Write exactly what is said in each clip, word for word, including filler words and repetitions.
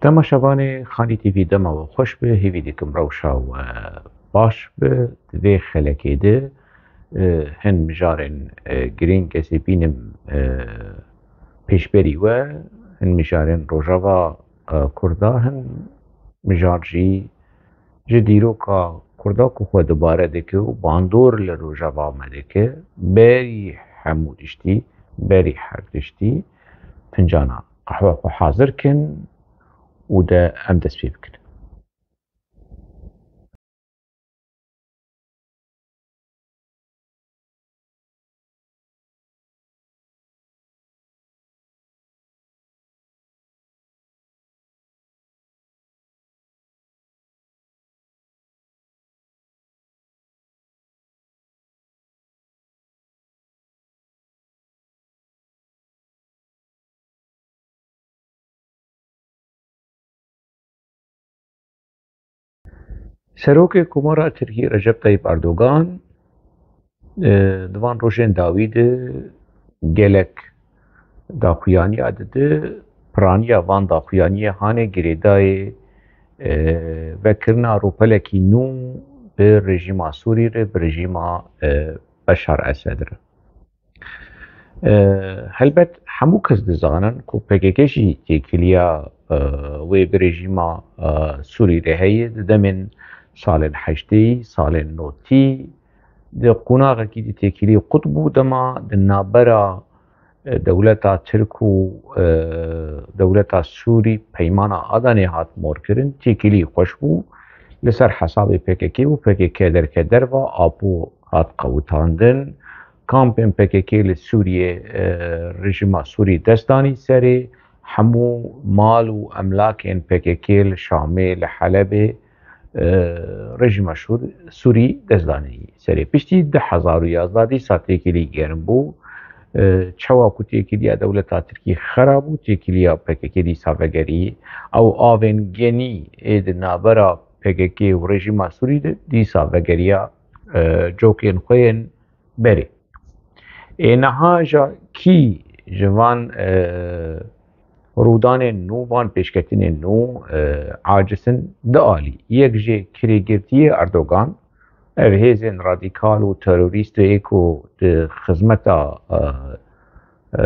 Temaşevanê Xanî T V, dema we xweş be, hêvî dikim rewşa we baş be. Di vê xelekê de, e, hin mijarên, e, girîng ez ê bînim, e, pêşberî we, hin mijarên Rojava, e, Kurda, hin mijar jî ji dîroka Kurda ku xwe dubare dike û bandor li Rojava me dike, berî hemû tiştî, berî her tiştî, fincana qehwe xwe hazir kin û de em dest pê bikin. Serokê Komara Tirkî Recep Tayyip Erdogan, e, di van rojên dawî de gelek daxuyaniya dide, piraniya van daxuyaniyê hanê girêdayê, e, vekirina rûpelekî nû bi rejîma Sûrî re, bi rejîma, e, Beşar Esed re. E, helbet hemû kes dizanin ku P K K jî têkiliya, e, wê bi rejîma, e, Sûrî re heye. Di demên salên heştêyî, salên notî, di qonaxekî di têkilî qut bû, dema di navbera, e, dewleta Tirk û, e, dewleta Sûrî peymana Adanê hat morkirin, têkilî xweş bû. Li ser hesabê P K K û P K K derke derva Apo hat qewitandin. Kampên P K K li Sûriyê, e, rejîma Sûrî dest danî serê, hemû mal û emlakên P K K li Şamê, li Helebê, e, rejîma Şûr-, Sûrî dest danî serê. Piştî du hezar û yazdeh dîsa têkilî germ bû. E, çawa ku têkiliya dewleta Tirkî xera bû, têkiliya P K K dîsa vegerî. Ew avên genî ê di navbera P K K û rejîma Sûrî de dîsa vegeriya, e, cokên xwe yên berê. Ê niha ja kî ji van, e, rûdanên nû, van pêşketinên nû, e, aciz in, du alî. Yek jê kirêgirtiyê Erdogan, ev hêzên radîkal û terorîst ê ku di xizmeta, e, e,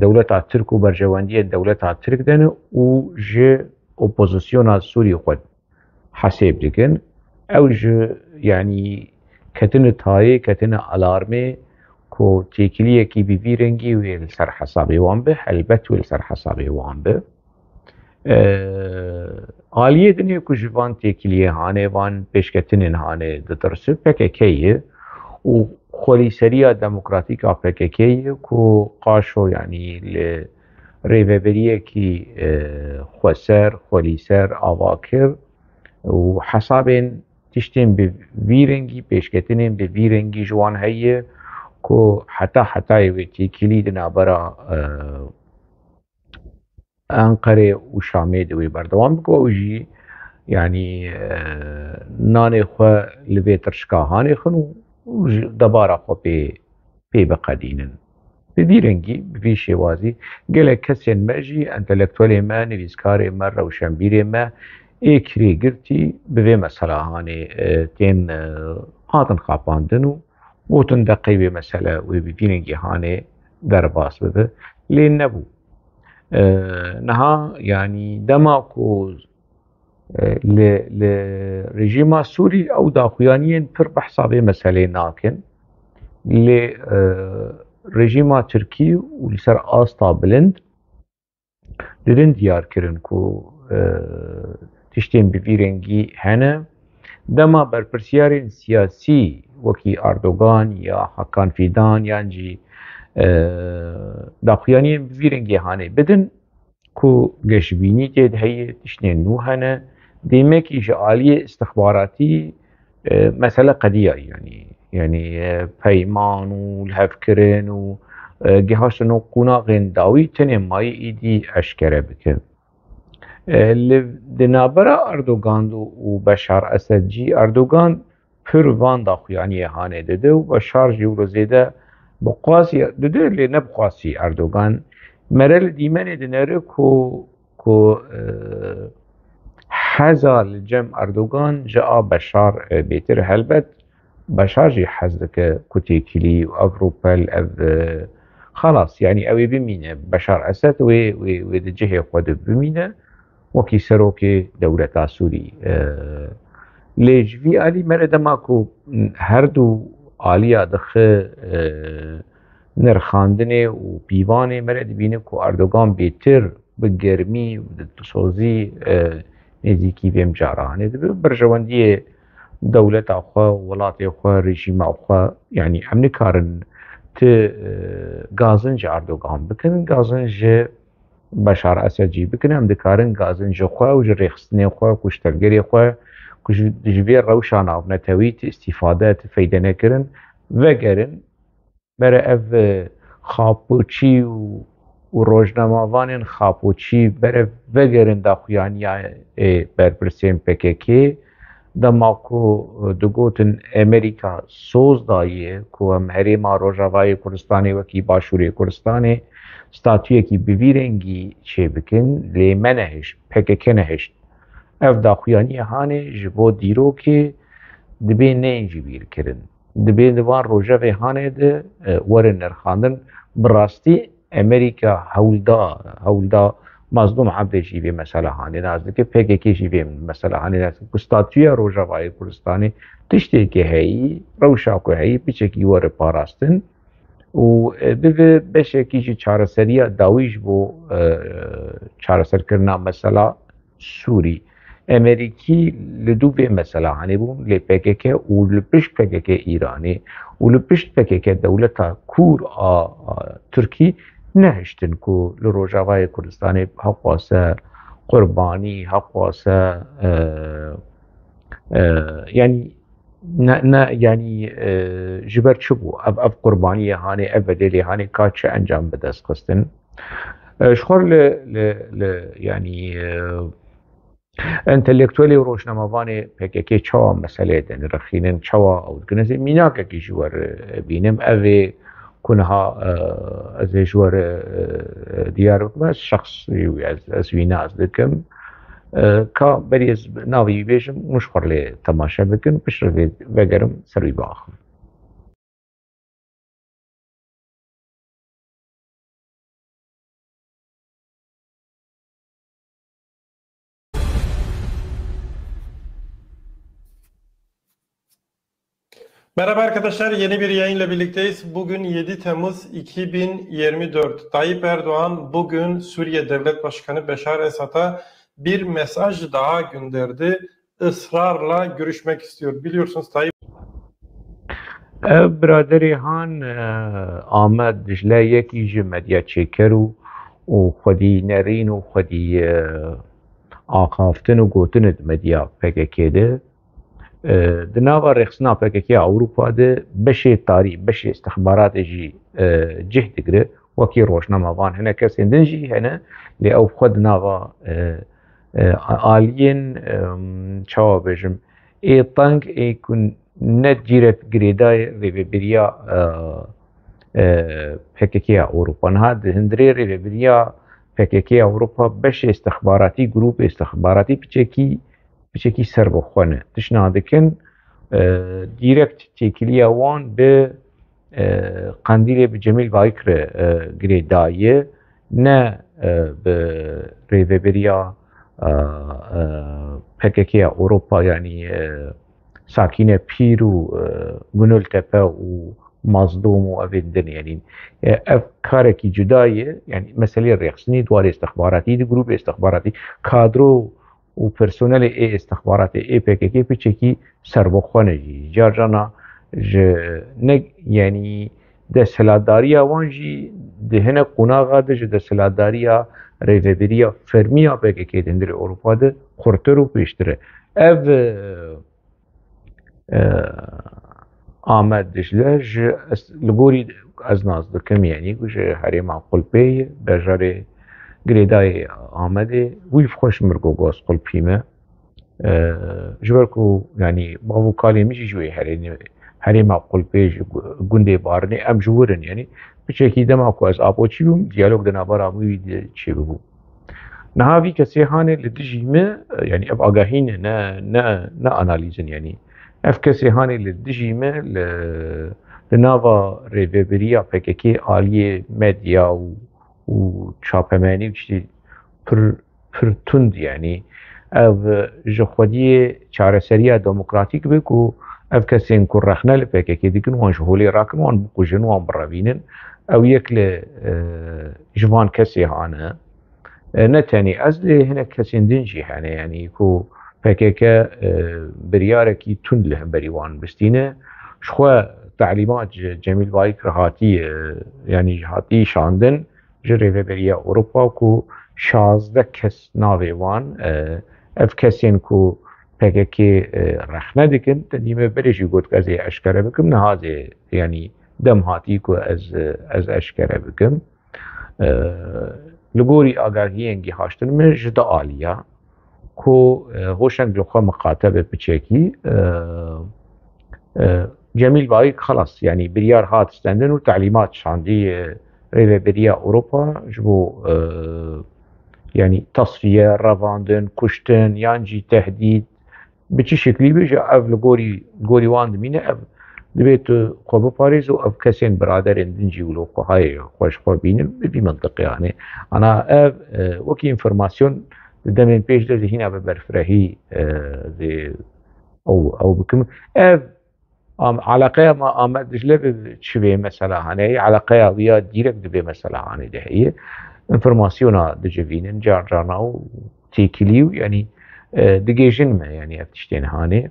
dewleta Tirk û berjewendiyên dewleta Tirk de ne û ji opozisyona Sûrî xwe hesêb dikin. Ew ji, yanî, ketine tayê, ketine alarmê ku têkiliyekî bi vî rengî wê li ser hesabê wan be, helbet wê li ser hesabê wan be. Eee, aliyê dinê ku ji van têkiliyê hanê, van pêşketinên hanê ditirse P K K ye û xwelîseriya demokratîk a P K K ye ku qaşo, yanî, li rêveberiyekî, e, xweser, xwelîser ava kir û hesabên tiştên bi vî rengî, pêşketinên bi vî rengî ji wan heye ku heta hetayê wê têkilî di navbera, e, Enqerê û Şamê di wê berdewam bike û jî, yanî, e, nanê xwe li vê tirşika hanê xin û, û ji debara xwe pê pê biqedînin. Bi vî rengî, bi vî şêwazî gelek kesên me jî, entelektuelê me, nivîskarê me, rewşenbîrê me ê kirêgirtî bi vê mesela hanê, e, tên, e, hatin xapandin û gotin de qey wê mesele wê bi vî rengî hanê derbas bibe. Lê nebû. E, niha, yanî, dema ku e, li, li rejîma Sûrî ew daxuyaniyên pir behsa vê meselê nakin. Lê, e, rejîma Tirkî û li ser asta bilind didin diyar kirin ku, e, tiştên bi vî rengî hene. Dema berpirsiyarên siyasî wekî Erdogan ya Hakan Fîdan yan jî, e, daxuyaniyên bi vî rengî hanê bidin, ku geşbînî tê de heye, tiştên nû hene. Demekî ji aliyê istixbaratî, e, mesele qediya, yanî, yanî, e, peyman û lihevkirin û, e, gihaştin û qonaxên dawî tenê mayî êdî eşkere bike. E, li, di navbera Erdogan û, û Beşar Esed jî, Erdogan pir van daxuyaniyê hanê dide û Beşar jî wilo zêde bi qasî dide, lê ne bi qasî Erdogan. Mere li dîmenê dinere ku ku, e, heza li cem Erdogan ji a Beşar, e, bêtir. Helbet Beşar jî hez dike ku têkilî û ev rûpel, ev, e, xelas, yanî ew ê bimîne. Beşar Esed wê, wê, wê di cihê xwe de bimîne, wekî serokê dewleta Sûrî. E, lê ji vî alî me re dema ku her du aliya dixe, e, nirxandinê û pîvanê, me re dibîne ku Erdogan bêtir bi germî û bi dilsozî, e, nêzîkî vê mijaranê dibe. Berjewendiyê dewleta xwe, welatê xwe, rejîma xwe, yanî em nikarin ti, e, gazin ji Erdogan bikin, gazin ji Beşar Esed jî bikin. Em dikarin gazin ji xwe û ji rêxistinê xwe, ku ji tevgerê xwe, ku ji, ji vê rewşa navnetewî ti îstîfade, ti feyde nekirin, vegerin. Bere ev, e, xapoçî û, û rojnamevanên xapoçî bere vegerin daxuyaniya, e, berpirsên P K K. Dema ku, e, digotin Amerîka soz daye ku em herêma Rojavayê Kurdistanê wekî Başûrê Kurdistanê statuyekî bi vî rengî çêbikin, lê me nehişt, P K K nehişt. Ev daxuyaniye hanê ji bo dîrokê dibê neyên ji bîr kirin. Dibê di van rojevê hanê de, e, werin nirxandin. Bi rastî Amerîka hewlda, hewlda Mazlûm Ebdê jî vê mesela hanê nas dike, P K K jî vê mesela hanê nas dike. Ku statûya Rojavayê Kurdistanê tiştê ku heyî, rewşa ku heyî, piçekî were parastin û, e, bibe beşekî ji çareseriya dawî ji bo, e, çareserkirina mesela Sûrî. Amerîkî li dû vê mesela hanê bûn, lê P K K û li pişt P K K Îranê û li pişt P K K dewleta kûr a, a Tirkî nehiştin ku li Rojavayê Kurdistanê heqwase qurbanî, heqwase, e, e, yanî ne, ne, yanî, e, ji ber çi bû? Ev, ev qurbaniyê hanê, ev bedelê hanê ka çi encam bi dest xistin? E, ji xwe li, li, li, yanî, e, entelektuelê û rojnamevanê P K K çawa meseleyê dinirxînin, çawa ew dikin? Ez ê mînakekî ji we re bînim. Ev ê ku niha, e, ez ê ji we re, e, diyar bikim, ez şexsî wî, ez, ez wî nas dikim. E, ka berî ez navê wî bêjim, hûn ji xwe re lê temaşe bikin, piştre vê vegerim ser wî biaxivim. Merhaba arkadaşlar, yeni bir yayınla birlikteyiz. Bugün yedi Temmuz iki bin yirmi dört. Tayyip Erdoğan bugün Suriye Devlet Başkanı Beşar Esad'a bir mesaj daha gönderdi. Israrla görüşmek istiyor. Biliyorsunuz Tayyip Ev biraderê han, e, Amed Dicle yekî ji medya çêker û, û xwedî nerîn û xwedî, e, axaftin û gotin di medya P K K de. E, di nava rêxistina P K K ya Ewropa de beşê tarî, beşê istixbaratê jî, e, cih digire. Wekî rojnamevan hene, kesên din jî hene, lê ew xwe di nava, e, e, aliyên, e, çawa bêjim, ê teng, ê ku ne direkt girêdayê rêvebiriya, e, e, P K K ya Ewropa. Niha di hundirê rêvebiriya P K K ya Ewropa beşê istixbaratî, grûpê istixbaratî piçekî piçekî serbixwe ne. Tişna dikin, e, direkt têkiliya wan bi, e, Qendîlê, bi Cemîl Bayik re, e, girêdayî ye, ne, e, bi rêvebiriya, e, e, P K K ya Ewropa, yanî, e, Sakîne Pîr û, e, Gunul Tepe û Mazlûm û evên din. Yanî, e, ev karekî cuda ye. Yanî meseleyê rêxistinî di warê istixbaratî, di grûpê istixbaratî, kadro û personelê ê istixbaratê ê P K K piçekî serbixwe ne jî. Car carna ji ne, yanî desthilatdariya wan jî di hinek qonaxa de ji desthilatdariya rêvebiriya fermî ya P K K di hundirê Ewropa de xurtir û pêştir e. Ev, e, e, Amed Dicle ji es-, li gorî ez nas dikim, yanî ku ji herêma Qulpê ye, bajarê girêdayê Amedê, wî xweş mir ku goz Qulpî me. E, ji ber ku, yanî, bav û kalê min jî ji wê herênê, herêma Qulpê, ji gu-, gundê Barinê, em ji wir in, yanî, piçekî dema ku ez Apoçî bûm, diyalog di navbera min wî de çêbibû. Niha vî kesê hanê li dijî me, e, yanî ev agahî ne, ne, ne, ne analîz in, yanî ev kesê hanê li dijî me li, li nava rêveberiya P K K aliyê medya û, û çapemenî û tiştî pir, pir tund, yanî ev ji xwediyê çareseriya demokratîk be ku ev kesên ku rexne li P K K dikin, wan ji holê rakin, wan bikujin, wan birevînin. Ew yek li, e, ji van kesê hane. E, ne tenê ez, lê hinek kesên din jî hene, yanî ku P K K, e, biryarekî tund li hemberî wan bistîne. Ji xwe telîmat ji Cemîl Bayik re hatî, e, yanî hatî şandin ji Rêveberiya Ewropa ku şazdeh kes navê wan, e, ev kesên ku P K K, e, rexne dikin, te dî me berê jî got ez ê eşkere bikim, niha zê, yanî dem hatî ku ez, ez eşkere bikim. E, li gorî agahiyên gihaştin me ji du aliya ku, e, Hoşeng li xwe miqate be piçekî, e, e, Cemîl Bayik xelas, yanî biryar hat stendin û telîmat şandî, e, Rêveberiya Ewropa ji bo, e, yanî tasfiye, revandin, kuştin yan jî tehdîd, bi çi şeklî be jî ev li gorî, gorî wan dimîne, ev divê tu xwe biparêz û ev kesên biraderên din jî wilo ku hayê xwe ji xwe bînin bi vî mintiqê anê. Ana ev, e, wekî înformasyon di demên pêş de zî hîna bi berfirehî, e, zê ew, ew bikim. Ev am-, eleqeya me Amed Dicle bi çi vê mesela hanê, eleqeya wî ya dîrek di vê mesela hanê de heye. Înformasyona dicivînin car carna û têkilî û, yanî, e, digêjin me, yanî ev tiştên hanê.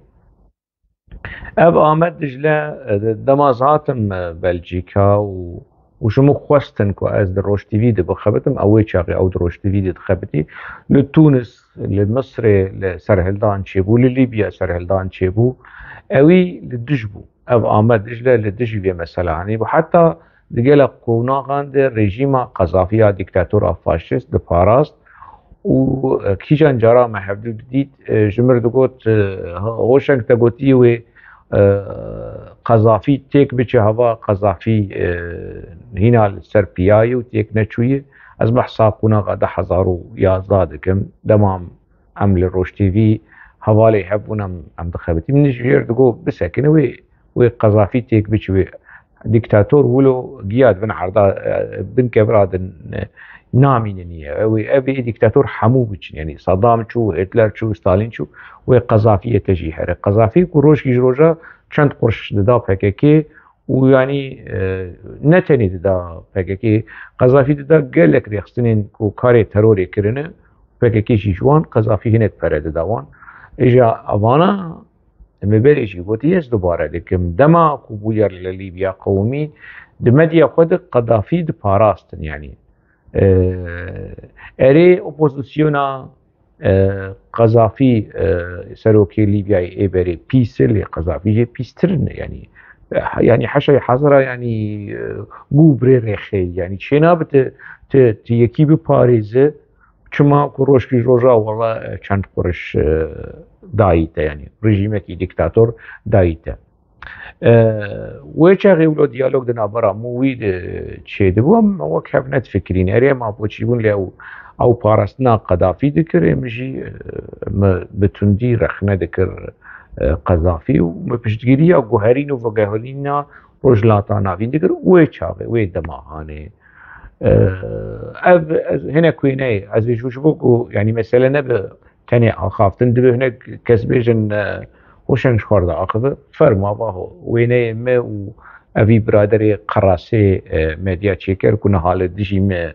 Ev Amed Dicle, e, dema ez hatim, e, Belcîka û, û ji min xwestin ku ez di Roj T V de bixebitim, ew wê çaxê ew di Roj T V de dixebitî. Li Tunis, li Misrê li serhildan çêbû, li Lîbya serhildan çêbû. Ewî li dij bû. Ev Amed Dicle li dijî vê mesela hanê bû. Heta di gelek qonaxan de rejîma Qezafî ya dîktatora faşîst diparast û, e, kîjan cara me hevdû didît, e, ji mir digot, e, Hoşeng te gotiye wê, e, Qezafî têk biçe heva, Qezafî, e, hîna li ser piya ye û têk neçûye. Ez behsa qonaxa du hezar û yazdeh dikim. Dema em li Roj T V hevalê hev bûn, em, em dixebitî. Min ji jêr digot, bisekine wê, wê Qezafî têk biçi, wê dîktator wilo giya di bin erda, e, bin kevira din, e, namîne niye. Ew, ev ê dîktator hemû biçin. Yanî Saddam çû, Hitler çû, Stalin çû, wê Qezafiyê te jî here. Qezafî ku rojkî ji roja çend qurş dida P K K û yanî, e, ne tenê dida P K K, Qezafî dida gelek rêxistinên ku karê terorê kirine, P K K jî ji wan Qezafî hinek pere dida wan. Îja evana, min berê jî gotî, ez dubare dikim. Dema ku bûyer li Lîbya qewimî, di medya xwe de Qedafî diparastin, yanî, e, erê opozisyona, e, Qezafî, e, serokê Lîbyayê ê berê pîs e, lê Qezafî jê pîstir in, yanî, e, yanî heşayê hazira, yanî, e, gû birê rêxê, yanî çênabe ti, ti, ti yekî biparêze, çima ku rojkî ji roja wela, e, çend quriş, e, dayî te, yanî rejîmekî dîktator dayî te. E, wê çaxê wilo diyalog di navbera min û wî de çêdibû, em wek hev nedifikirîn. Erê, em apoçî bûn, lê ew, ew parastina Qedafî dikir, ê min jî, e, min bi tundî rexne dikir, e, Qedafî û min piştgiriya guherîn û veguherîna Rojhilata Navîn dikir. Wê çaxê, wê dema hanê. E, ev, ez hinek wêneyê, ez ê ji, ji bo ku, yanî mesele nebe tenê axaftin, divê hinek kes bêjin, e, Hoşeng ji xwe re diaxive. Ferma, va ho, wêneyê me û evî biraderê qerasê, e, medya çêker ku niha li dijî me,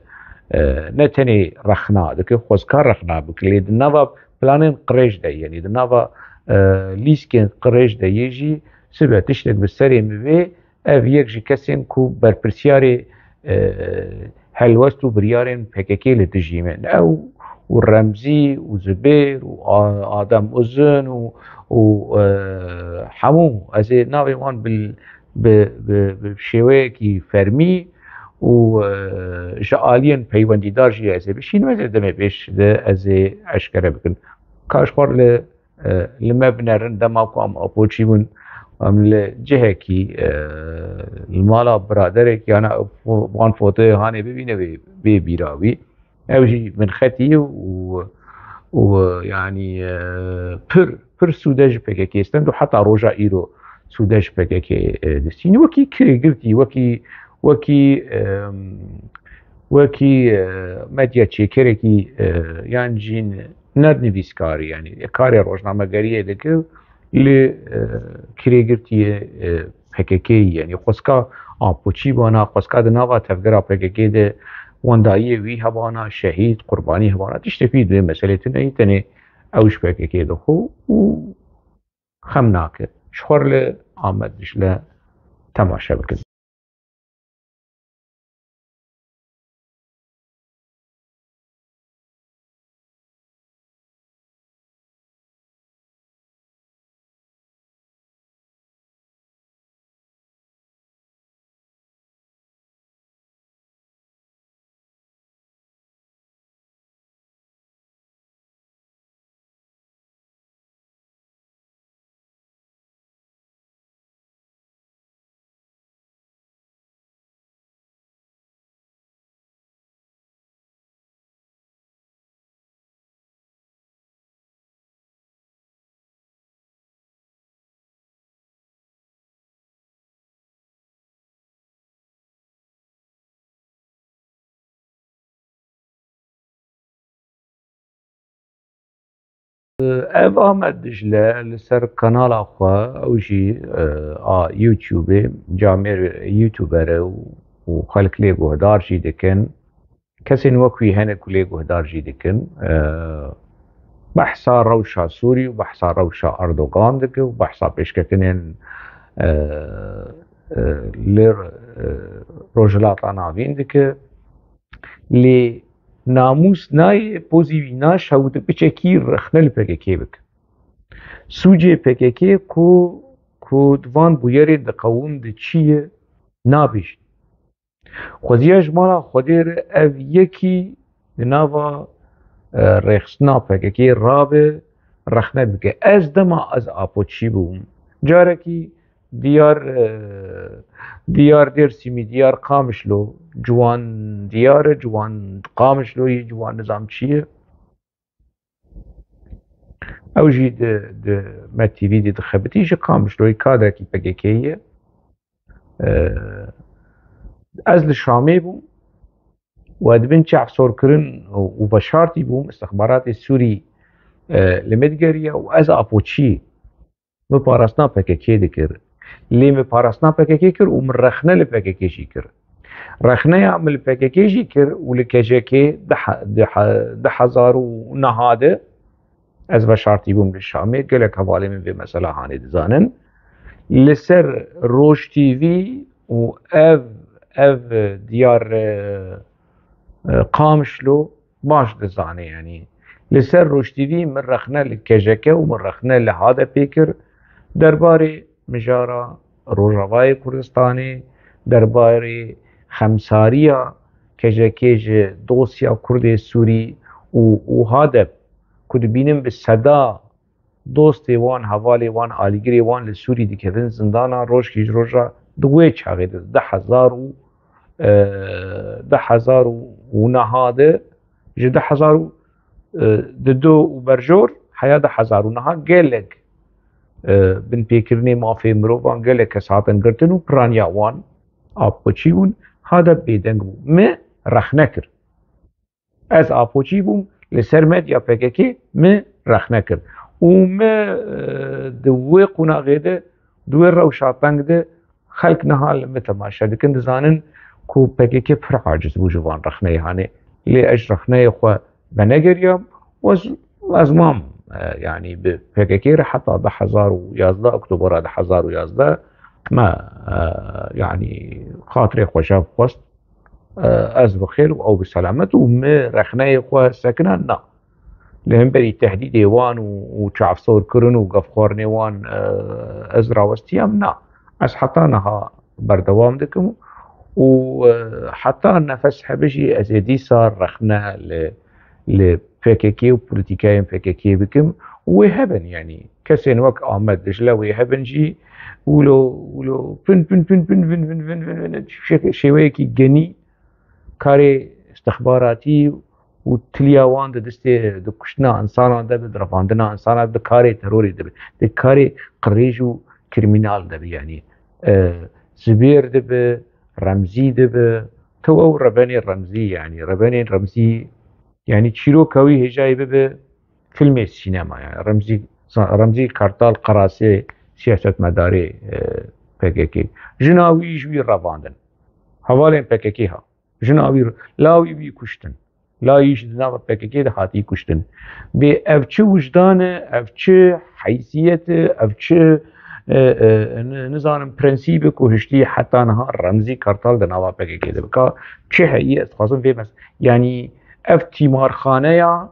e, ne tenê rexna dike, xwezka rexna bike, lê di nava planên qirêj de, yanî di nava, e, lîskên qirêj de yê jî sibe tiştek bi serê min bê, ev yek ji kesên ku berpirsyarê, e, helwest û biryarên P K K li dijî me ne. Ew û Remzî û Zubêr û A-, Adem Uzun û, û, e, hemû, ez ê navê wan bi, bi, bi, bi şêweyekî fermî û, e, ji aliyên peywendîdar jî ez ê bişînim, ez ê demê pêş de ez ê eşkere bikim. Ka ji xwe re li e, li me binerin, dema ku em apoçî bûn, em li cihekî, e, li mala biraderekî, yana fo-, wan fotoyê hanê bibîne bê, bê bîra wî. Ew jî min xetî û, û, yanî, e, pir, pir sûde ji P K K stend û heta roja îro sûde ji P K K, e, distîn. Wekî kirêgirtî, wekî, wekî, e, wekî, e, medya çêkerekî, e, yan jî ne nivîskarî, yanî karê rojnamegeriyê dike, li, e, kirêgirtiyê, e, P K K, yanî xwezka Apoçî bana, xwezka di nava tevgera P K K de wendayiyê wî hebana, şehîd, qurbanî hebana, tiştekî di vê meselê tune ye, tenê ew ji P K K dixwe û xem nake. Ji xwe re li Amed Dicle temaşe bikin. Ev Amed Dicle li ser kanala xwe, ew jî, e, a YouTube-ê, camêr YouTuber e û, û xelk lê guhdar jî dikin. Kesên wek wî hene ku lê guhdar jî dikin. E, behsa rewşa Sûrî û behsa rewşa Erdogan dike û behsa pêşketinên, e, e, li, e, Rojhilata Navîn dike. Lê namûs nayê, pozî wî naşewite piçekî rexne li P K K bike. Sûcê P K K ku, ku di van bûyerên de qewim de çi ye, nabêjin. Xweziya ji mala Xwedê re ev yekî di nava, e, rêxistina P K K rabe, rexne bike. Ez dema ez Apoçî bûm, carekî Diyar, e, Diyar Dêrsimî, Diyar Qamişlo, ciwan diyar e, ciwan Qamişlo ye, ciwan nizam çi ye. Ew jî di, di Me T V de dixebitî, ji Qamişloyê kadrekî P K K ye. E, ez li Şamê bûm û ez di bin çavsorkirin û, û veşartî bûm, istixbaratê Sûrî, e, li min digeriya û ez Apoçî. Min parastina P K K dikir. Lê min parastina P K K kir û min rexne li P K K jî kir. Rexneya min li P K K jî kir û li K C K di he-, di he-, di hezar û neha de ez veşartî bûm li Şamê. Gelek hevalê min vê mesela hanê dizanin. Li ser Roj T V û ev, ev diyar, e, e, Qamişlo baş dizane, yanî li ser Roj T V min rexne li K C K û min rexne li H D P kir. Derbarê mijara Rojavayê Kurdistanê, derbarê xemsariya K C K ji dosya Kurdê Sûrî û, û H D P ku dibînin bi seda dostê wan, hevalê wan, alîgirê wan li Sûrî dikevin zindana, rojkî ji roja di wê çaxê de, di hezar û, e, di hezar û neha de, ji di hezar û, e, di do û berjor heya di hezar û neha gelek, e, binpêkirinê mafê mirovan, gelek kes hatin girtin û piraniya wan, Apoçî bûn, H D P bêdeng bû. Me rexne kir. Ez Apoçî bûm, li ser medya P K K min rexne kir. Û min, e, di wê qonaxê de, di wê rewşa teng de xelk niha li min temaşe dikin, dizanin ku P K K pir aciz bû ji van rexneyê hanê. Lê ez ji rexneyê xwe venegeriyam û ez, ez mam, e, yanî bi P K K re heta du hezar û yazdeh, Oktobera du hezar û yazdeh me, e, yanî xatirê xwe ji hev xwest. E, ez bi xêr û ew bi selamet û min rexneyê xwe sekina na. Li hemberî tehdîdê wan û, û çavsorkirin û gefxwarinê wan, e, ez rawestiyam na. Ez heta niha berdewam dikim û, e, heta nefes hebe jî ez ê dîsa rexne li, li P K K û polîtîkayên P K K bikim û wê hebin, yanî kesên wek Amed Dicle wê hebin jî wilo, wilo pin, pin, pin, pin, vin, vin, vin, vin, vin, şê-, şêweyekî genî karê istixbaratî û tiliya wan di distê, di kuştina insanan de bi, di revandina insanan, di karê terorê de bi, di karê qirêj û krîmînal de bi, yanî, e, Zibêr de bi, Remzî de bi, tew ew rebenê Remzî, yanî rebenên Remzî, yanî çîroka wî hêjayî bibe filmê sînema, yanî Remzî, Remzî Kartal qerasê siyasetmedarê, e, P K K. Jina wî ji wî revandin. Hevalên P K K ha. Jina wî, la wî wî kuştin. La wî ji nava P K K de hatî kuştin. Bê ev çi wijdan e, ev çi heysiyet e, ev çi, e, e, ni-, nizanim prensîb e ku hiştî heta niha Remzî Kartal di nava P K K de bika. Çi heyî ez dixwazim vê mes-, yanî ev tîmarxaneya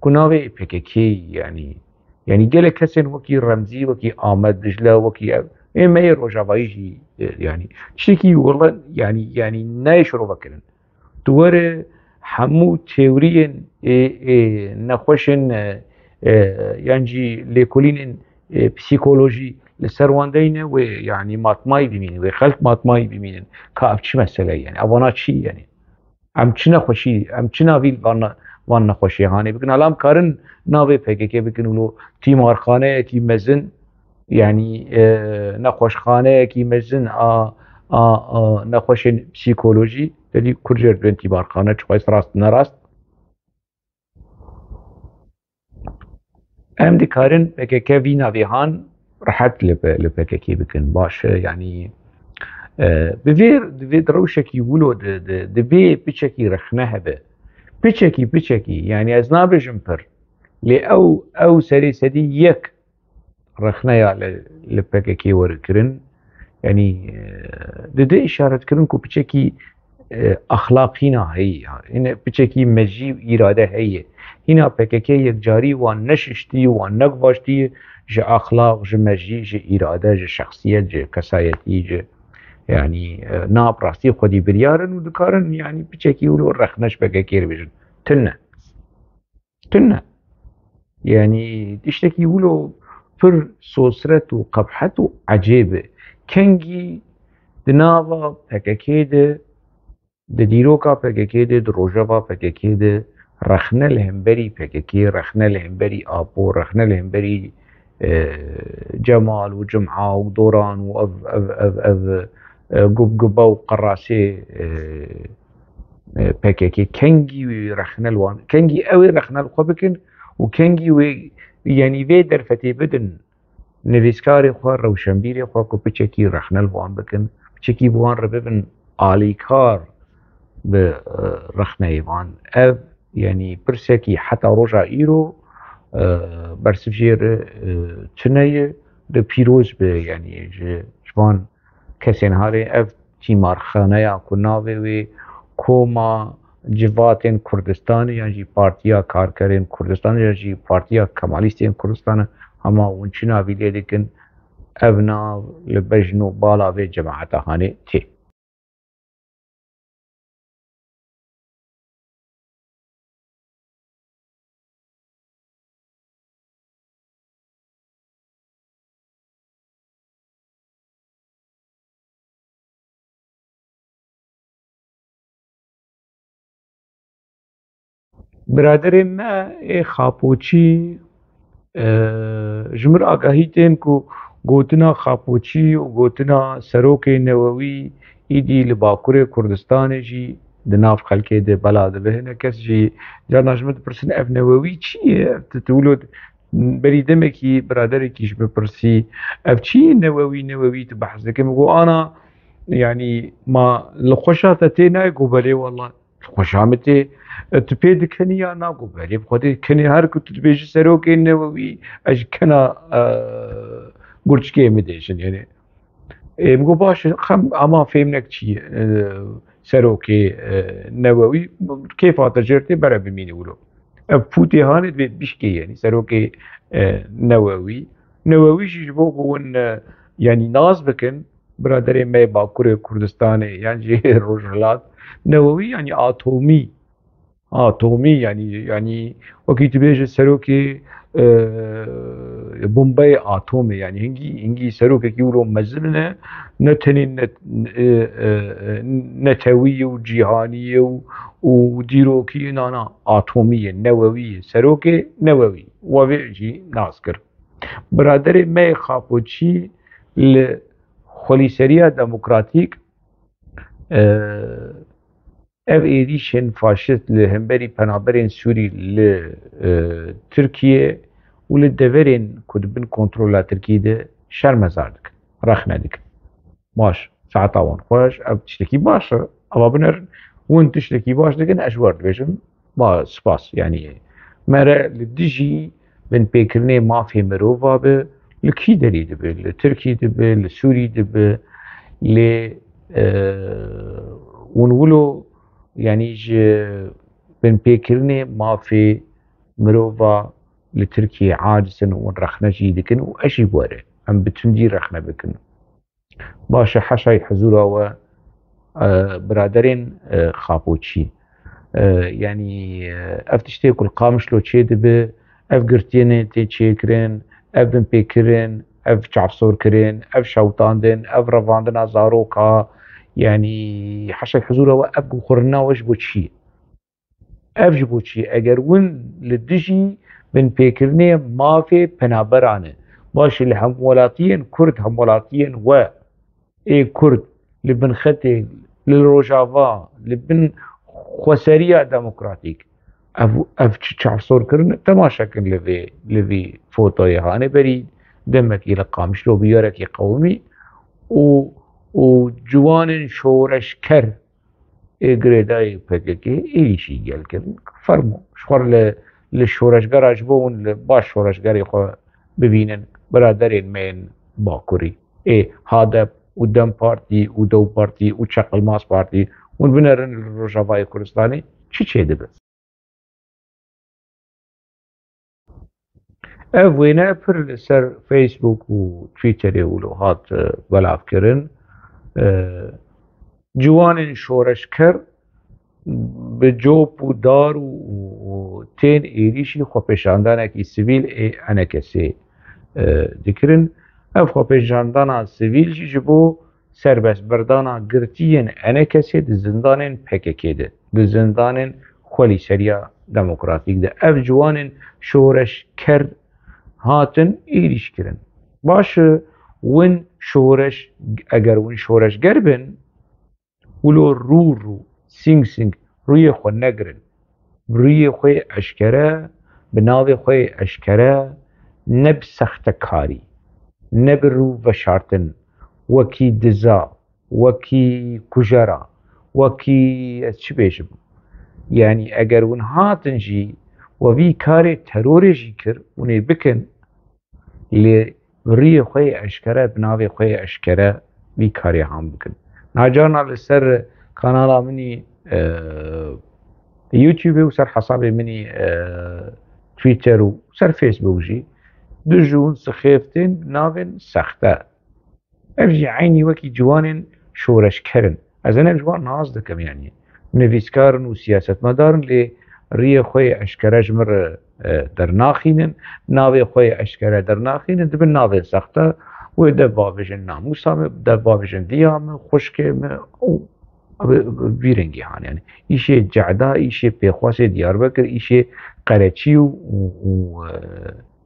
ku navê P K K, yanî, yanî gelek kesên wekî Remzî, wekî Amed Dicle, wekî ev, ê me yê Rojavayî jî, e, yanî, tiştekî wele, yanî, yanî nayê şirove kirin. Tu were hemû teoriyên, ê, ê, nexweşên, e, e, yan jî lêkolînên, e, psîkolojî li ser wan deyne, wê, yanî, matmayî bimînin, wê xelk matmayî bimînin. Ka ev çi mesele ye, yanî, evana çi ye, yanî? Em çi nexweşî, em çi navî van, van nexweşiyê hanê bikin? Hala em karin navê P K K bikin û lo tîmarxaneyekî mezin, yanî, e, nexweşxaneyekî mezin a, a, a nexweşên psîkolojî, te dî Kurd jê re dibên tîmarxane, çi xwest rast ne rast. Em dikarin P K K vî navê han rehet li, li P K K bikin. Baş e, yanî, e, bi vê, di vê, di rewşekî wilo di, di, di vê piçekî rexne hebe. Piçekî, piçekî, yanî ez nabêjim pir. Lê ew, ew serê sedî yek rexneya li, li P K K were kirin. Yanî, e, dide îşaret kirin ku piçekî, e, axlaq hîna heyî. Hîne piçekî mejî û îrade heye. Hîna P K K yekcarî wan neşiştî, wan neguvaştî ji axlaq, ji mejî, ji îrade, ji şexsiyet, ji kesayetî, ji, yanî, e, na bi rastî xwedî biryar in û dikarin, yanî piçekî wilo rexne ji P K K re bêjin. Tune. Tune. Yanî tiştekî wilo pir sosret û qebhet û ecêb e. Kengî di nava P K K de, di dîroka P K K de, di rojeva P K K de rexne li hemberî P K K, rexne li hemberî Apo, rexne li hemberî, e, Cemal û Cuma û Doran û ev, ev, ev, ev, e, gubgube û qerasê, e, e, P K K, kengî wê rexne li wan, kengî ew ê rexne li xwe bikin û kengî wê, yanî vê derfetê bidin nivîskarê xwe, rewşenbîrê xwe ku piçekî rexne li wan bikin, piçekî bi wan re bibin alîkar bi, e, rexneyê van. Ev, yanî pirsekî heta roja îro, e, bersiv jê re, e, tune ye, de pîroz be, yanî ji, ji van kesên harê ev tîmarxaneya ku navê wê Koma Civatên Kurdistanê yan jî Partiya Karkerên Kurdistanê yan jî Partiya Kemalîstên Kurdistanê, hema hûn çi navî lê dikin, ev nav li bejn û bala vê cemaeta hanê tê. Biraderê me ê Xapoçî, e, ji min agahî tên ku gotina Xapoçî û gotina serokê Newewî îdî li Bakurê Kurdistanê jî di nav xelkê de bela dibe. Hinek kes jî carna ji min dipirsin, ev Newewî çi ye? Ev tu, tu wilo berî demekî biraderekî ji min pirsî, ev çi ye Newewî, Newewî tu behs dikî? Min got, ana, yanî ma li xweşa te tê nayê? Got, belê wela. Xweşa min tê, e, tu pê dikenî ya na? Got, belê, bi Xwedê dikenî, her ku tu dibêjî serokê Newewî, ez ji kena, e, gurçikê min dêjin, yanî. Ê, min got, baş e, xem, ama fêm nek çi ye, e, serokê, e, Newewî, kêfa te jêr tê, bere bimînî wilo. Ev pûtê hanê divê bişkê, yanî serokê, e, Newewî. Newewî jî ji bo ku hûn, e, yanî nas bikin, biraderê me yê Bakurê Kurdistanê yan jî Rojhilat, Newewî yanî atomî, atomî yanî, yanî wekî tu bêje serokê, e, bombeyê atomê, yanî hingî, hingî serokekî wilo mezin e, ne tenê net-, e, e, netewî û cîhanî û, û dîrokî nana atomî ye, newewî ye, serokê newewî. We vê jî nas kir. Biraderê me yê Xapoçî li xwelîseriya demokratîk, e, ev êrîşên faşîst li hemberî penaberên Sûrî li, e, Tirkiye û li deverên ku di bin kontrola Tirkiyê de şermezar dikin, rexne dikin. Baş, saeta wan xweş, ev tiştekî baş e. Eva binerin, hûn tiştekî baş dikin, ez ji we re dibêjim, ba, spas. Yanî, mere li dijî binpêkirinê mafê mirova be, li kî derî dibe, li Tirkî dibe, li Sûrî dibe, lê, e, hûn wilo, yanî ji binpêkirinê mafê mirova li Tirkiyê aciz in û hûn rexne jî dikin û ez jî bi we re. Em bi tundî rexne bikin. Baş e, heşa hizûra we, e, biraderên, e, Xapoçî. E, yanî, e, ev tiştê ku li Qamişlo çêdibe, ev girtiyên tê çêkirin, ev binpêkirin, ev çavsorkirin, ev şewitandin, ev revandina zaroka, yanî heşa hizûra we, ev guxurina we ji bo çi ye? Ev ji bo çi ye? Eger hûn li dijî binpêkirinê mafê penaberan e, baş e, li hemwelatiyên Kurd, hemwelatiyên we ê Kurd li bin xetê, li Rojava, li bin xweseriya demokratîk, ev, ev çi çavsor kirin? Temaşe kin li vê, li vî fotoyê. Hanê berî demekî li Qamişlo bûyarekî qewimî û, û ciwanên şoreşker ê girêdayî P K K êrîşî gel kirin. Fermo, ji xwe re li, li şoreşgera, ji bo hûn li baş şoreşgerê xwe bibînin, biraderên me yên Bakurî, ê HADEP û DEM Partî û DEW Partî û Çeqilmaz Partî, hûn binerin li Rojavayê Kurdistanê çi çêdibe. Ev wêne pir li ser Facebook û Twitterê wilo hat, e, belavkirin. E, ciwanên şoreşker bi cop û dar û, û tên êrîşî xwepêşandanekî sivîl ê ENKSê, e, dikirin. Ev xwepêşandana sivîl jî ji bo serbestberdana girtiyên ENKSê di zindanên P K K de, di zindanên xwelîseriya demokratîk de. Ev ciwanên şoreşker hatin êrîş kirin. Baş e, win şoreş, eger win şoreşger bin, wilo rû rû, sing sing, rûyê xwe negirin. Bi rûyê xwe yê eşkere, bi navê xwe yê eşkere, ne bi sextekarî, ne bi rû veşartin, wekî diza, wekî kujera, wekî, ez çi bêjim? Yanî eger hûn hatin jî we vî karê terorê jî kir, hûn ê bikin, lê bi rûyê xwe yê eşkere, bi navê xwe yê eşkere vî karê han bikin. Nacarna li ser kanala min î, e, YouTube û ser hesabê min î, e, Twitter û ser Facebook jî du ji hûn sixêftên navên sexte. Ev jî eynî wekî ciwanên şoreşker in. Ez hinek ji wan nas dikim, yanî nivîskar in û siyasetmedar in, lê riyê xwe yê eşkere ji min re, e, dernaxînin, navê xwe yê eşkere dernaxînin, dibin navê sexte, wê dev bavêjin namûsa min, dev bavêjin diya min, xwişkê min û bi, bi vî rengî han. Yanî îşê Cehda, îşê Pêxwasê Diyarbekir, îşê Qereçî û, û, û, e,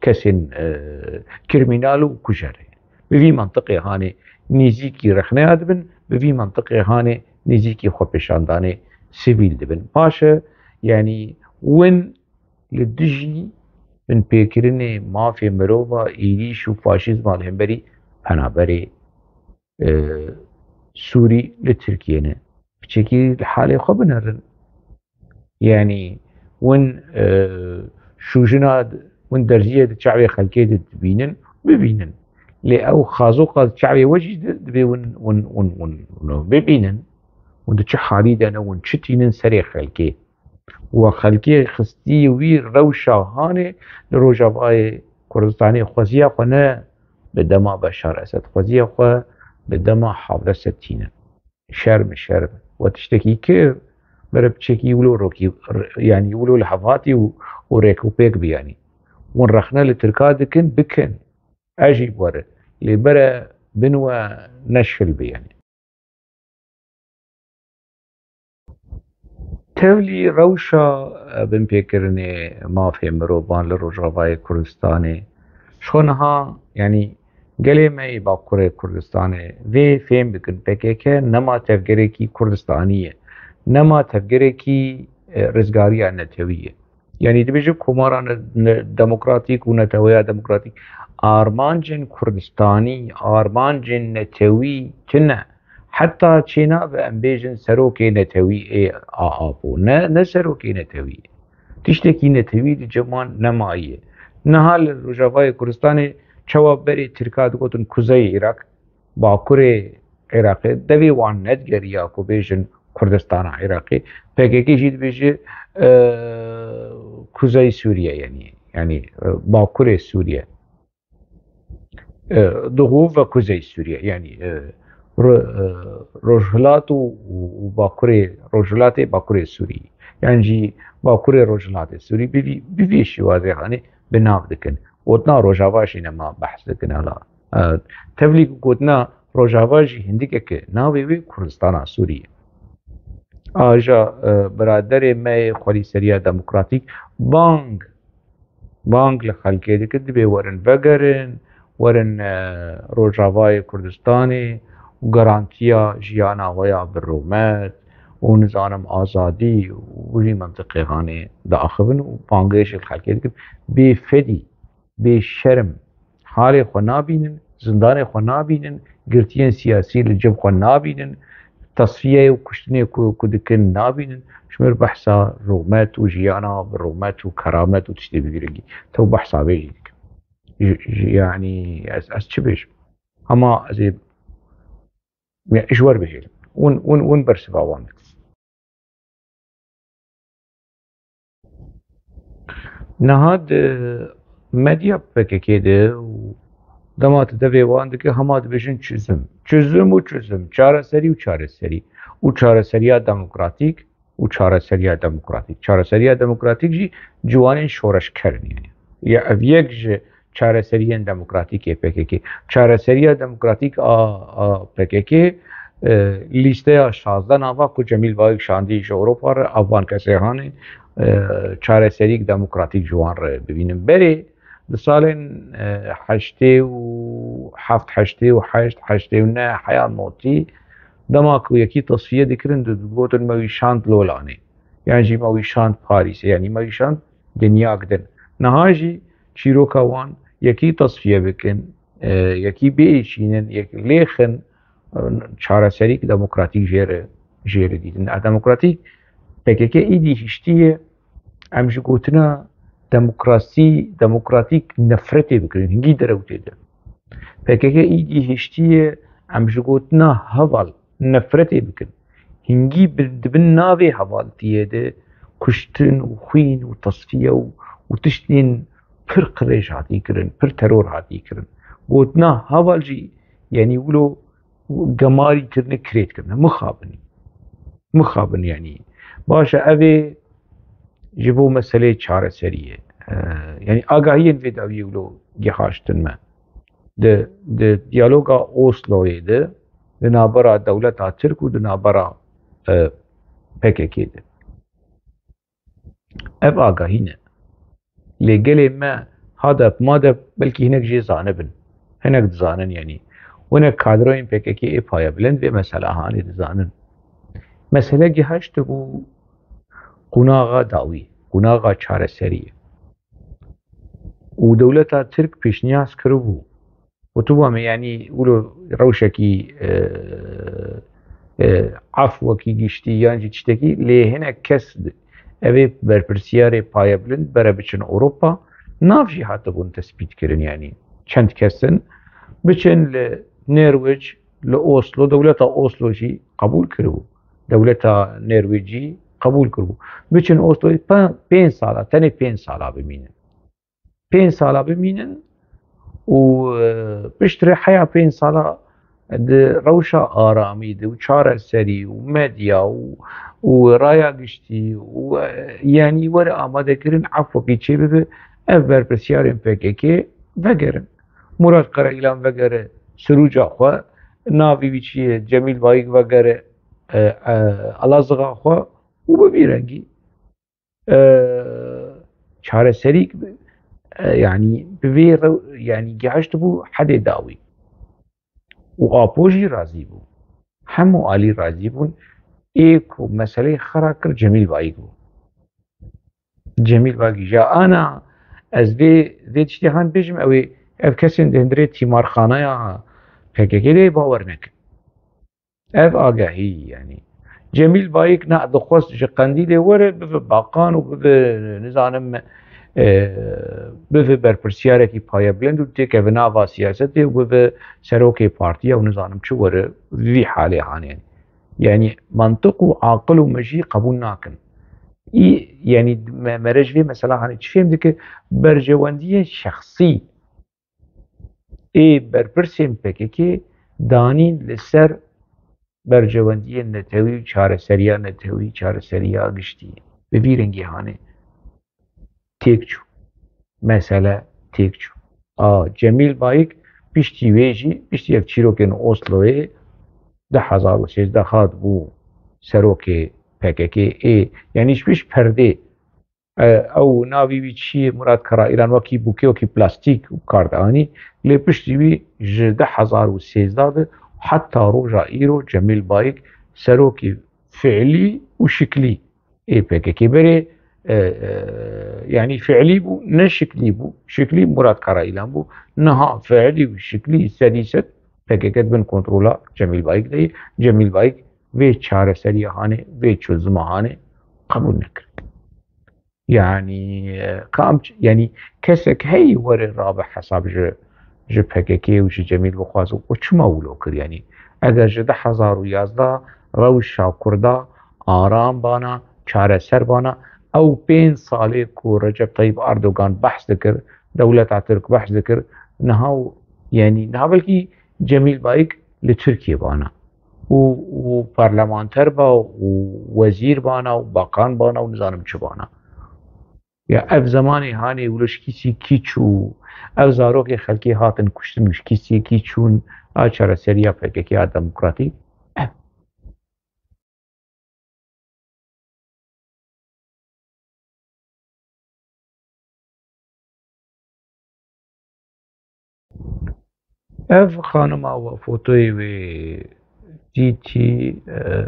kesên, e, krîmînal û kujer e. Bi vî mentiqê hanê nêzîkî rexneya dibin, bi vî mentiqê hanê nêzîkî xwepêşandanê sivîl dibin. Baş e, yanî win li dijî binpêkirinê mafê mirova, êrîş û faşîzma li hemberî penaberê, e, Sûrî li Tirkiye ne. Piçekî li halê xwe binerin. Yanî win, e, şûjina, win derziyê di çavê xelkê de dibînin, bibînin. Lê ew xazoqa di çavê we jî di, divê win, win, win, win, win bibînin. Win di çi halî de ne, win çi tînin serê xelkê. We xelkê xistî wî rewşa hanê li Rojavayê Kurdistanê, xweziya xwe ne bi dema Beşar Esed, xweziya xwe bi dema Hafez Esed tînin. Şerm, şerm. We tiştekî kir, mere piçekî wilo rokî, r-, yanî wilo li hev hatî û, û rêk û pêk bî, yanî. Hûn rexne li Tirka dikin, bikin. Ez jî were. Lê bere bin we neşil bi, yanî. Tevlî rewşa, e, binpêkirinê mafê mirovan li Rojavayê Kurdistanê. Ji xwe niha, yanî gelê me yê Bakurê Kurdistanê vê fêm bikin, P K K nema tevgerekî Kurdistanî ye. Nema tevgerekî, e, rizgariya netewî ye. Yanî dibêje komara ne-, ne-, demokratîk û neteweya demokratîk armancên Kurdistanî, armancên netewî tune. Heta çênabe em bêjin serokê netewî ê A A bû. Ne, ne serokê netewî. Tiştekî netewî di cem wan nemaye. Niha li Rojavayê Kurdistanê çawa berê Tirka digotin Kuzey Îrak, Bakurê Iraqê, devê wan nedigeriya ku bêjin Kurdistana Iraqê. P K K jî dibêje, e, Kuzey Sûriye, yanî, yanî, e, Bakurê Sûriye. E, Doğu ve Kuzey Sûriye, yanî, e, ro-, e, Rojhilat û, û, û Bakurê, Rojhilatê Bakurê Sûrî. Yan jî Bakurê Rojhilatê Sûrî bi vî, bi vî şîwazê, hanî, bi nav dikin. Gotina Rojava jî nema behs dikin, hala. E, tevlî ku gotina Rojava jî hindikeke navê wê Kurdistana Sûrî ye. Aja, e, biraderê me yê xwelîseriya demokratîk bang, bang li xelkê dike, dibê werin vegerin, werin, e, Rojavayê Kurdistanê û garantiya jiyana we ya bi rûmet û, nizanim, azadî û wî mentiqê hanê diaxivin û bangê jî li xelkê dikin. Bêfedî, bêşerm, halê xwe nabînin, zindanê xwe nabînin, girtiyên siyasî li cem xwe nabînin, tesfiyeyê û kuştinê ku, ku dikin nabînin. Ji mir behsa rûmet û jiyana bi rûmet û keramet û tiştê bi vî rengî. Tew behsa vê jî dikin. Ji, ji, yanî ez, ez çi bêjim? Hema ez ê, ya, ji wer bihêlim. Hûn, hûn, hûn bersiva wan dikin. Niha di medya P K K de û dema tu devê wan dike, hema dibêjin çözüm. Çözüm û çözüm, çareserî û çareserî. Û çareseriya demokratîk û çareseriya demokratîk. Çareseriya demokratîk jî ciwanên şoreşker in, yanî. Ya ev yek ji çareseriyên demokratîk ê P K K. Çareseriya demokratîk a, a P K K, e, lîsteya şazdeh nava ku Cemîl Bayik şandî ji Ewropa re, a van kesê hanê, e, çareserîk demokratîk ji wan re bibînin. Berê di salên, e, heştê û heft, heştê û heşt, heştê û neh, heya notî, dema ku yekî tesfiye dikirin, di-, digotin me wî şand Lolanê. Yan jî me wî şand Parîsê, yanî me wî şand dinyag din. Niha jî çîroka wan yekî tesfiye bikin, e, yekî biêşînin, yek lêxin, e, çareserîk demokratîk jê re, jê re dîtin. A demokratîk, P K K îdî hiştiye, em ji gotina demokrasî, demokratîk nefretê bikirin, hingî derewtê de. P K K îdî hiştiye, em ji gotina heval nefretê bikin. Hingî bi, di bin navê hevaltiyê de kuştin û xwîn û tesfiye û, û tiştên pir qirêj hatî kirin, pir teror hatî kirin. Gotina heval jî, yanî wilo gemarî kirine, kirêt kirine. Mixabin. Mixabin, yanî. Baş e, ev ê ji bo meseleyê çareseriyê. E, yanî agahiyên vê dawiyê wilo gihaştin me. Di, di diyaloga Osloyê de, di navbera dewleta Tirk û di navbera, e, P K K de. Ev agahî ne. Lê gelê me HADEP, MADEP belkî hinek jê zanibin. Hinek dizanin, yanî. Hinek kadroyên P K K ê payebilind vê mesele hanê dizanin. Mesele gihiştibû qunaxa dawî, qunaxa çareseriyê. Û dewleta Tirk pêşniyaz kiribû. Gotibû, em ê, yanî, wilo rewşekî, e, e, efwekî giştî yan jî tiştekî, lê hinek kes, ev ê berpirsiyarê payebilind bere biçin Ewropa, nav jî hatibûn tespît kirin, yanî çend kes in, biçin li Nêrwec, li Oslo, dewleta Oslo jî qebûl kiribû. Dewleta Nêrwecî qebûl kiribû. Biçin Osloyê pe-, pênc sala, tenê pênc sala bimînin. Pênc sala bimînin û, e, piştre heya pênc sala di rewşa aramî de û çareserî û medya û, û raya giştî û, e, yanî were amadekirin efwekî çêbibe, Ev berpirsiyarên P K K vegerin. Murat Karayilan vegere Sirûca xwe, navê wî çi ye? Cemîl Bayik vegere, e, e, Elazığa xwe û bi vî rengî, e, çareserî, e, yanî bi vê rew-, yanî gihiştibû hedê dawî. Û Apo jî razî bû. Hemû alî razî bûn. Ê ku meseleyê xera kir Cemîl Bayik bû. Cemîl Bagî ji ana ez vê, vê tiştê han bêjim, ew ê, ev kesên di hundirê tîmarxaneya P K K de bawer nekin. Ev agahî, yanî. Cemîl Bayik ne dixwest ji Qendîlê were, bibe bakan û bibe, nizanim, e, bibe berpirsiyarekî payebilind û têkeve nava siyasetê û bibe serokê partiya û nizanim çi were, vî halê hanê. Yanî mantiq û aqil û mejî qebûl nakin. Î, yanî me, mere ji vê mesela hanê çi fêm dike, berjewendiyên şexsî ê berpirsên P K K danîn li ser berjewendiyên netewî û çareseriya netewî, çareseriya giştî. Bi vî rengî hanê têk çû. Mesele têk çû. A, Cemîl Bayik piştî wê jî, piştî ev çîrokên Osloyê du hezar û sêzdeh hat bû serokê P K K ê, yanî ji pişt perdê, e, ew navî wî çi ye, Murat Karayilan wekî bûkê, wekî plastîk û kar dianî, lê piştî wî ji du hezar û sêzdeh de heta roja îro Cemîl Bayik serokê fiilî û şiklî ê P K K berê, e, e, yanî fiilî bû, ne şiklî bû. Şiklî Murat Karayilan bû. Niha fiilî û şiklî sedî sed P K K di bin kontrola Cemîl Bayik de ye. Cemîl Bayik vê çareseriya hanê, vê çözüma hanê qebûl nekir. Yanî, e, kam ç-, yanî kesek heyî were rabe hesab ji, ji P K K û ji Cemîl bixwaze û çima wilo kir? Yanî eger ji du hezar û yazdeh rewşa Kurda aram bana, çareser bana, ew pênc salê ku Recep Tayyip Erdogan behs dikir, dewleta Tirk behs dikir, niha û, yanî niha belkî Cemîl Bayik li Tirkiye bana û, û parlamenter ba û wezîr bana û bakan bana û nizanim çi bana. Ya ev zemanê hanê wilo ji kîsî kî çû, ev zarokê xelkê hatin kuştin û ji kîsî kî çûn, a çareseriya P K K ya demokratîk. Ev. Ev xanima we fotoyê wê dîtî, e,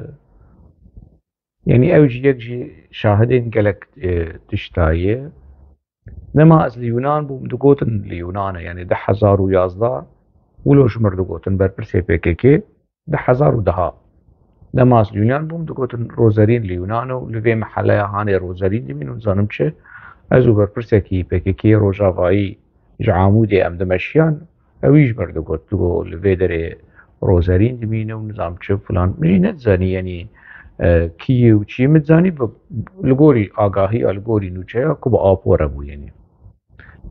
yanî ew jî yek ji şahidên gelek, e, tişta ye. Dema ez li Yunan bûm, digotin li Yunan e, yanî du hezar û yazdeh, wilo ji mir digotin, berpirsê P K K, du hezar û deh. Dema ez li Yunan bûm, digotin Rozerîn li Yunan e û li vê meheleya hanê Rozerîn dimîn û nizanim çi. Ez û berpirsekî P K K Rojavayî ji Amûdê em dimeşiyan, ewî ji mir digot, digot, li vê derê Rozerîn dimîne û nizam çi filan. Min jî nedizanî, yanî, e, kî ye û çi ye. Min dizanî bi, li gorî agahiya, li gorî nûçeya ku bi Apo re bû, yanî.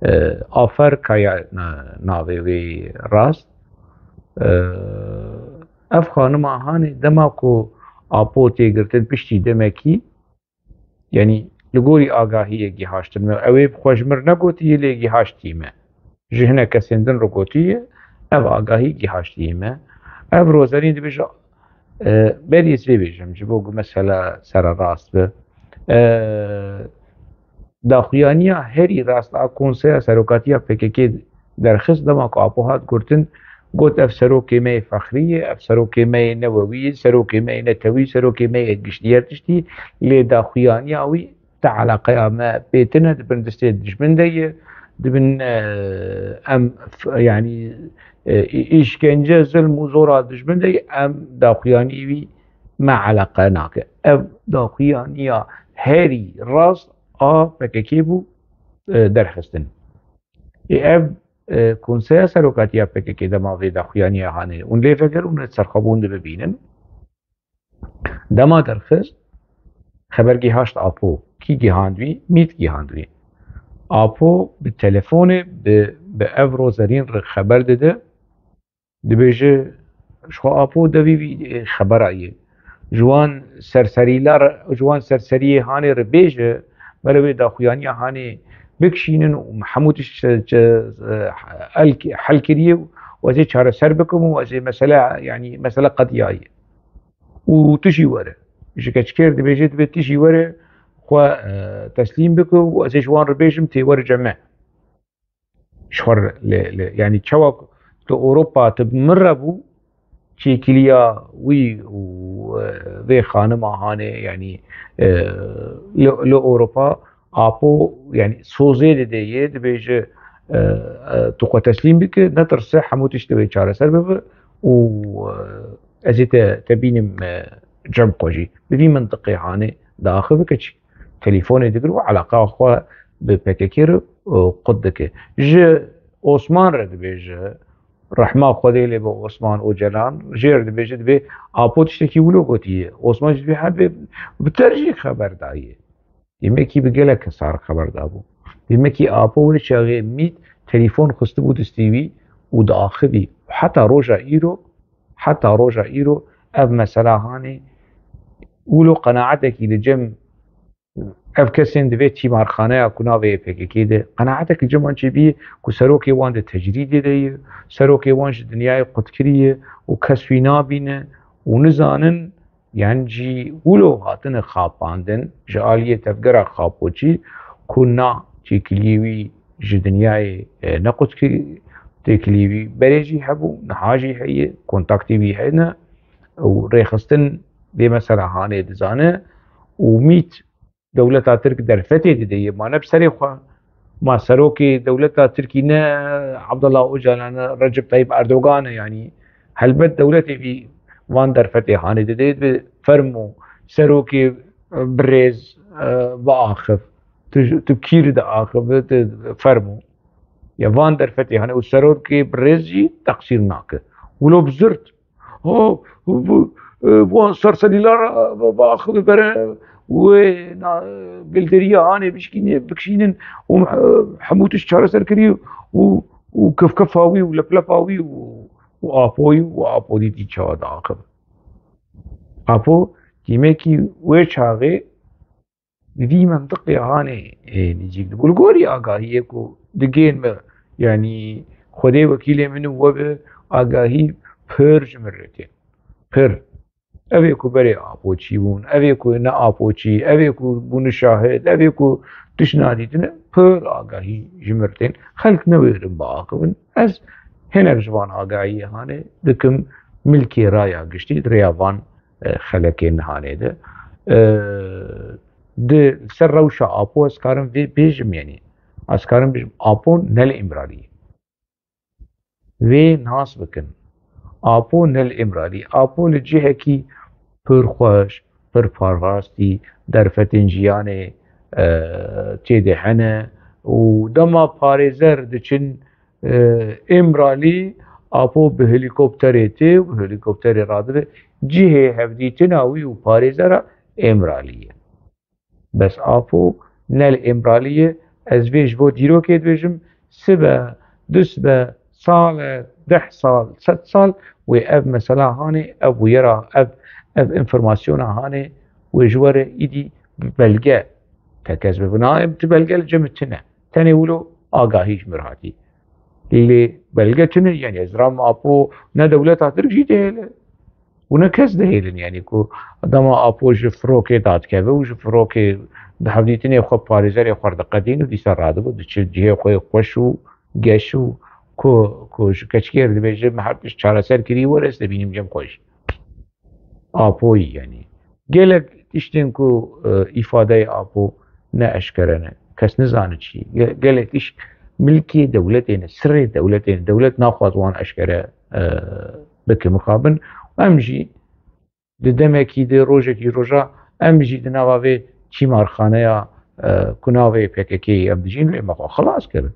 E, Afer Kaya na-, navê wê rast. E, ev xanima hanê dema ku Apo tê girtin piştî demekî, yanî li gorî agahiyê gihaştin me. Ew ê bi xwe ji mir negotiye, lê gihaştî me. Ji hinek kesên din re gotiye, ev agahî gihaştî me. Ev Rozerîn dibêje, e, berî ez vê bêjim, ji bo ku mesela sererast be. E, daxuyaniya herî rast a Konseya Serokatiya P K K derxist, dema ku Apo hat gotin, got, "Ev serokê me yê fexrî ye, ev serokê me yê newewî ye, serokê me yê netewî, serokê me yê giştî her tiştî, lê daxuyaniya wî ti eleqeya me pê tine, di bin destê dijmin de ye, di bin, e, em f-, yanî, e, î-, îşkence, zilm û zora dijmin de ye, em daxuyanî wî me eleqe nake." Ev daxuyaniya herî rast a P K K bû, e, derxistin. Ê ev, e, Konseya Serokatiya P K K dema vê daxuyaniya hanê, hûn lê vegerin, hûn ê serxwe bûn dibibînin. Dema derxist, xeber gihaşt Apo. Kî gihand wî? Mît gihand wî. Apo bi telefonê bi, bi ev Rozerîn re xeber dide. Dibêje, "Ji xwe Apo devî vî, e, xebera ye. Ji wan serserîla re, ji wan serseriyê hanê re bêje, bere wê daxuyaniya hanê bikişînin û hemû tişt çe-, çe-, el-, hel kiriye û ez ê çareser bikim û ez ê mesele, yanî mesele qediyaye. Û tu jî were. Ji keçikê re dibêje, dibê tu jî were xwe, e, teslîm bike û ez ê ji wan re bêjim tê were cem me. Ji xwe re li, li, yanî çawa li Ewropa tu bi min re bû, çêkiliya wî û, e, vê xanima hanê, yanî, e, li, li Ewropa Apo, yanî sozê dide yê, dibêje, e, e, tu xwe teslîm bike, netirse, hemû tişt divê çareser bibe û, e, ez ê te, te bînim, e, cem xwe jî. Bi vî mintiqê hanê diaxive, keçik telefonê digir û eleqa xwe bi P K K re, e, qut dike. Ji Osman re dibêje, rehma Xwedê lê be Osman Ocalan, jê re dibêje, dibê Apo tiştekî wilo gotiye. Osman jî dibê hebe bi te jî xeber daye. Demekî bi gelek kesan re xeber dabû. Demekî Apo wê çaxê mît telefon xistibû destê wî û diaxivî. Heta roja îro, heta roja îro ev mesela hanê wilo qenaetekî li cem ev kesên di vê tîmarxaneya ku navê yê P K K de, qenaetek li cem wan çêbî ku serokê wan di tecrîdê de ye, serokê wan ji dinyayê qutkirî ye û kes wî nabîne û nizanin, yan jî wilo hatine xapandin ji aliyê tevgera Xapoçî ku na têkiliyê wî ji dinyayê, e, nequtkirî, têkiliyê wî berê jî hebû, niha jî heye, kontaktê wî hene û rêxistin vê mesela hanê dizane û mît dewleta Tirk derfetê dide yê, ma ne bi serê xwe. Ma serokê dewleta Tirkî ne Abdullah Ocalan e, Recep Tayyip Erdogan e, yanî helbet dewletê vî van derfetê hanê dide, bi fermo serokê, e, birêz, e, biaxif. Tu, tu kî re diaxive, tu fermo. Ya van derfetê hanê û serokê birêz jî teqsîr nake. Wilo bi zirt. Ha, bu, e, bu serserîlar, e, ba-, baxi bibere, wê na-, e, bildiriya hanê bişkînê, bikişînin û, e, hemû tişt çareser kirî û, û kifkifa wî û leflefa wî û, û Apoyî û Apo dîtî çawa diaxive. Apo, demekî wê çaxê Li vî mentiqê hanê, e, nêzîk dibû. Li gorî agahiyê ku digên me, yanî Xwedê wekîlê min û we bi agahî pir ji min re tên. Pir. Ev ê ku berê Apoçî bûn, ev ê ku ne Apoçî, ev ê ku bûne şahid, ev ê ku tişt nadîtine, pir agahî ji min re tên. Xelk newêrin biaxivin. Ez hinek ji van agahiyê hanê dikim milkê raya giştî di rêya van, e, xelekên hanê de. E, Di ser rewşa Apo ez karim vê bêjim, yanî ez karim bêjim Apo ne li Îmralî ye. Vê nas bikin. Apo ne li Îmralî. Apo li cihekî pir xweş, pir parastî, derfetên jiyanê, e, tê de hene û dema parêzer diçin, e, Îmralî, Apo bi helîkopterê tê û bi helîkopterê radibe. Cihê hevdîtina wî û parêzera Îmralî ye. Bes Apo ne li Îmralî ye. Ez vê ji bo dîrokê dibêjim, sibe, du sibe, sal e, deh sal, sed sal wê ev mesela hanê, ev bûyera, ev, ev informasyona hanê wê ji we re îdî bi belge tekez bibe. Na, em tu belge li cem tune. Tenê wilo agahî ji mir hatî. Lê belge tune, yanî ez diram Apo ne dewleta Tirk jî dihêle û ne kes dihêlin, yanî ku dema Apo ji firokê dadikeve û ji firokê di hevdîtinê xwe parêzerê xwe diqedîn û dîsa radibe diçe cihê xwe yê xweş û geş û ku, ku ji keçikê re dibêje, min her tişt çareser kirî, were ez te bînim cem xwe jî. Apoyî, yanî gelek tiştên ku, e, îfadeyê Apo ne eşkere ne. Kes nizane çi. Ge-, gelek tişt milkê dewletê ne, sirrê dewletê ne. Dewlet naxwaz wan eşkere, e, bike mixabin. Em jî di demekî, di rojekî roja, em jî di nava vê tîmarxaneya, e, ku navê P K K em dijîn, lê me xwe xilas kirin.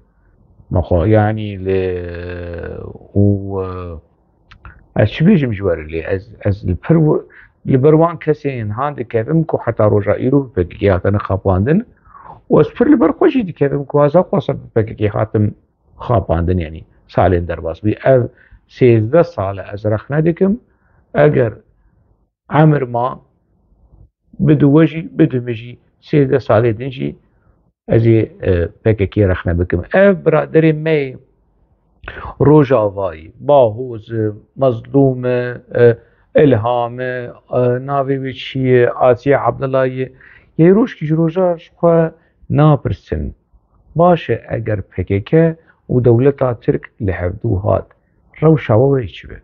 Me xwe, yanî, lê û, e, Ez çi bêjim ji we re lê? Ez, ez li pir w-, li ber wan kesên han dikevim ku heta roja îro bi P K K hatine xapandin û ez pir li ber xwe jî dikevim ku ez xwasa bi P K K hatim xapandin, yanî salên derbas bî. Ev sêzdeh sal e ez rexne dikim. Eger emir ma, bidu we jî, bidu min jî, sêzdeh salê din jî Ez ê, e, P K K rexne bikim. Ev biraderê me yê Rojavayî, Bahoz e, Mezlûm e, e, Îlham e, e, navê wê çi ye, Asiye Abdullahî ye. Yê rojkî ji roja ji xwe napirsin. Baş e, eger P K K û dewleta Tirk li hevdû hat, rewşa we wê çi be?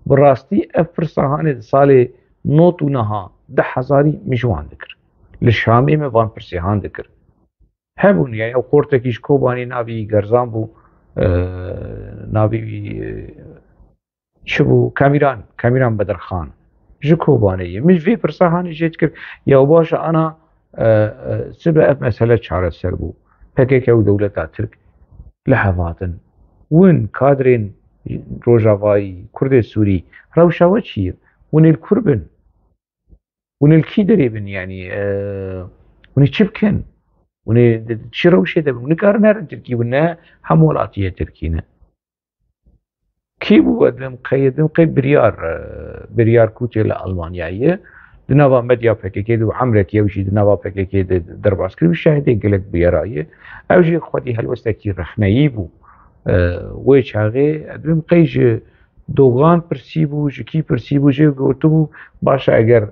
Bi rastî ev pirsa hanê di salê not û neha, deh hezarî min ji wan dikir. Li Şamê me van pirsê han dikir. Hebûn, yani ew qortekî ji Kobanê navê wî Gerzan bû, e, navê wî, e, çi bû? Kamîran, Kamîran Bedirxan. Ji Kobanê ye. Min vê pirsa hanê jê dikir. Ya baş e ana, e, e, sibe ev mesele çareser bû. P K K û dewleta Tirk li hev hatin. Win kadrên Rojavayî, Kurdê Sûrî, rewşa we çi ye? Hûn ê li kur bin? Hûn ê li kî derê bin? Yani, e, hûn ê çi bikin? Hûn ê di çi rewşê de bin? Hûn nikarin herin Tirkî, hûn ne hemwelatiyê Tirkî ne. Kî bû we, didim qey, didim qey Biryar, e, Biryar Kûtê li Almanyayê. Di nava medya P K K de û emrekî ew jî di nava P K K de derbas kir û şahidê gelek bûyera ye. Ew jî xwedî helwestekî rexneyî bû. E, wê çaxê, didim qey ji Dogan pirsî bû, ji kî pirsî bû, jê gotibû, baş e, eger,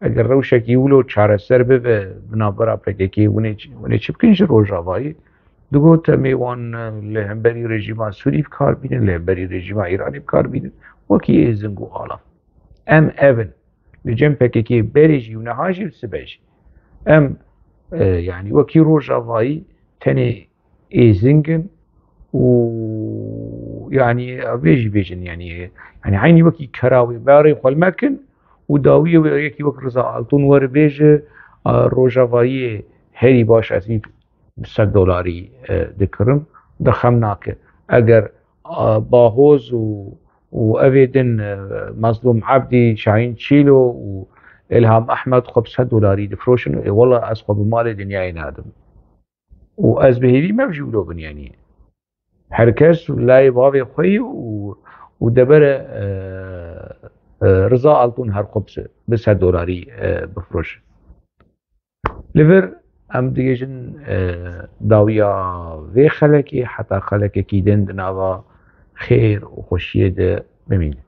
eger rewşekî wilo çareser bibe, bi navbera P K K, hûn ê çi, hûn ê çi bikin ji Rojavayî? Digot, em ê wan, e, li hemberî rejîma Sûrî bi kar bînin, li hemberî rejîma Îranê bi kar bînin, wekî êzing û alav. Em ev in. Li cem P K K berê jî û niha jî û sibe jî. Em, e, yani wekî Rojavayî tenê êzing in û, yani, vê jî bêjin, yani, yani eynî wekî kera wê berê xwe li me kin û dawiyê wê yekî wek Riza Altun were bêje, a, Rojavayiyê herî baş ez wî bi sed dolarî, e, dikirim, de xem nake. Eger, a, Bahoz û, û evê din, e, Mazlûm Ebdî, Şahîn Çîlo û Îlham Ehmed xwe bi sed dolarî difiroşin, ê wela ez xwe bi malê dinyayê nadim. Û ez bi hêvî me jî wilo bin, yanî her kes layê bavê xwe yî û, û debere, e, e, Riza Altun her xwe bi se-, bi sed dolarî, e, bifiroşe. Li vir em digihîjin, e, dawiya vê xelekê, heta xelekekî din di nava xêr û xweşiyê de bimînin.